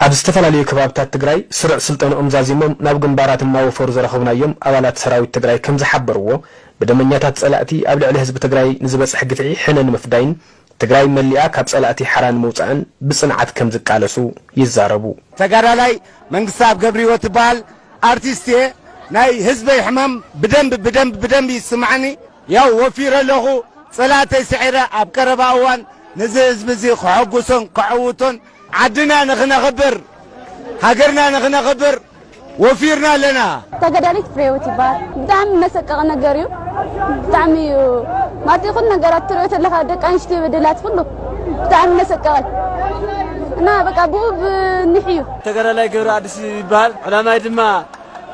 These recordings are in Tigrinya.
ኣብ ዝተፈላለዩ ከባብታት ትግራይ ስሩዕ ስልጠንኦም ዛዚሞም ናብ ግንባራት እናወፈሩ ዝረኸብናዮም ኣባላት ሰራዊት ትግራይ ከም ዝሓበርዎ፣ ብደመኛታት ጸላእቲ ኣብ ልዕሊ ህዝቢ ትግራይ ንዝበጽሕ ግፍዒ ሕነ ንምፍዳይን ትግራይ መሊኣ ካብ ጸላእቲ ሓራ ንምውጻእን ብጽንዓት ከም ዝቃለሱ ይዛረቡ። ተጋዳላይ መንግስተኣብ ገብረህይወት ትበሃል ኣርቲስት እየ። ናይ ህዝበይ ሕማም ብደንብ ብደንብ ብደንብ ይስማዕኒ። ያው ወፊረ ኣለኹ። ጸላእተይ ስዒረ ኣብ ቀረባ እዋን ነዚ ህዝቢ እዚ ከሐጉሶን ከዐውቶን ዓድና ንኽነኽብር፣ ሃገርና ንኽነኽብር ወፊርና ኣለና። ተጋዳሊት ፍሬህይወት ይበሃል። ብጣዕሚ መሰቀቕ ነገር እዩ። ብጣዕሚ እዩ ማለት፣ ይኹን ነገራት ትሪኦ ተለኻ፣ ደቂ ኣንስትዮ በደላት ኩሉ ብጣዕሚ መሰቀቐ እና በቃ ብኡ ብንሕ እዩ። ተጋዳላይ ገብረ ኣዲስ ይበሃል። ዕላማይ ድማ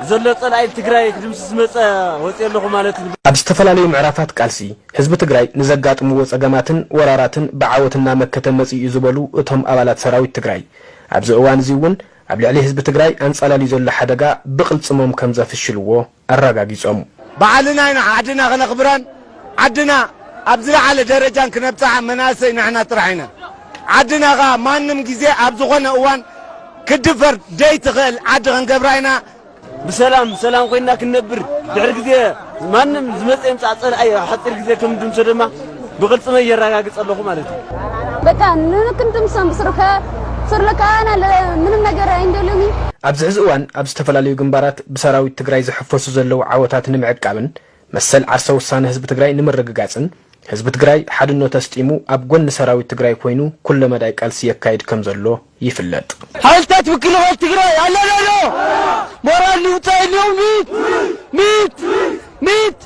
ዘሎ ጸላኢ ትግራይ ክድምስስ ዝመጸ ወፂአ ኣለኹ ማለት እዩ። ኣብ ዝተፈላለዩ ምዕራፋት ቃልሲ ህዝቢ ትግራይ ንዘጋጥምዎ ጸገማትን ወራራትን ብዓወት እናመከተ መጺኡ እዩ ዝበሉ እቶም ኣባላት ሰራዊት ትግራይ፣ ኣብዚ እዋን እዚ እውን ኣብ ልዕሊ ህዝቢ ትግራይ ኣንጻላልዩ ዘሎ ሓደጋ ብቕልጽሞም ከም ዘፍሽልዎ ኣረጋጊጾም። ባዕልና ኢና ዓድና ክነኽብራን ዓድና ኣብ ዝለዓለ ደረጃን ክነብጽሓ መናእሰይ ንሕና ጥራሕ ኢና። ዓድና ኸኣ ማንም ግዜ ኣብ ዝኾነ እዋን ክድፈር ደይትኽእል ዓዲ ክንገብራ ኢና። ብሰላም ሰላም ኮይና ክንነብር፣ ድሕሪ ግዜ ማንም ዝመጽእ ይምጻእ ጸላኢ ኣብ ሓጺር ግዜ ከም ድምሶ ድማ ብቕልጽመይ የረጋግጽ ኣለኹ ማለት እዩ። በቃ ንክንድምሶም ብስሩ ከ-፣ ስሩ ለካ ኣና ለ-፣ ምንም ነገር ኣይንደልዩኒ። ኣብዚ ሕዚ እዋን ኣብ ዝተፈላለዩ ግንባራት ብሰራዊት ትግራይ ዝሕፈሱ ዘለዉ ዓወታት ንምዕቃብን መሰል ዓርሰ ውሳነ ህዝቢ ትግራይ ንምርግጋጽን ህዝቢ ትግራይ ሓድነቱ ኣስጢሙ ኣብ ጎኒ ሰራዊት ትግራይ ኮይኑ ኩለመዳይ ቃልሲ የካይድ ከም ዘሎ ይፍለጥ። ሓይልታት ምክልኻል ትግራይ ኣለና ዶ? ሞራል ንምጻእ ኢሎም ሚት! ሚት! ሚት!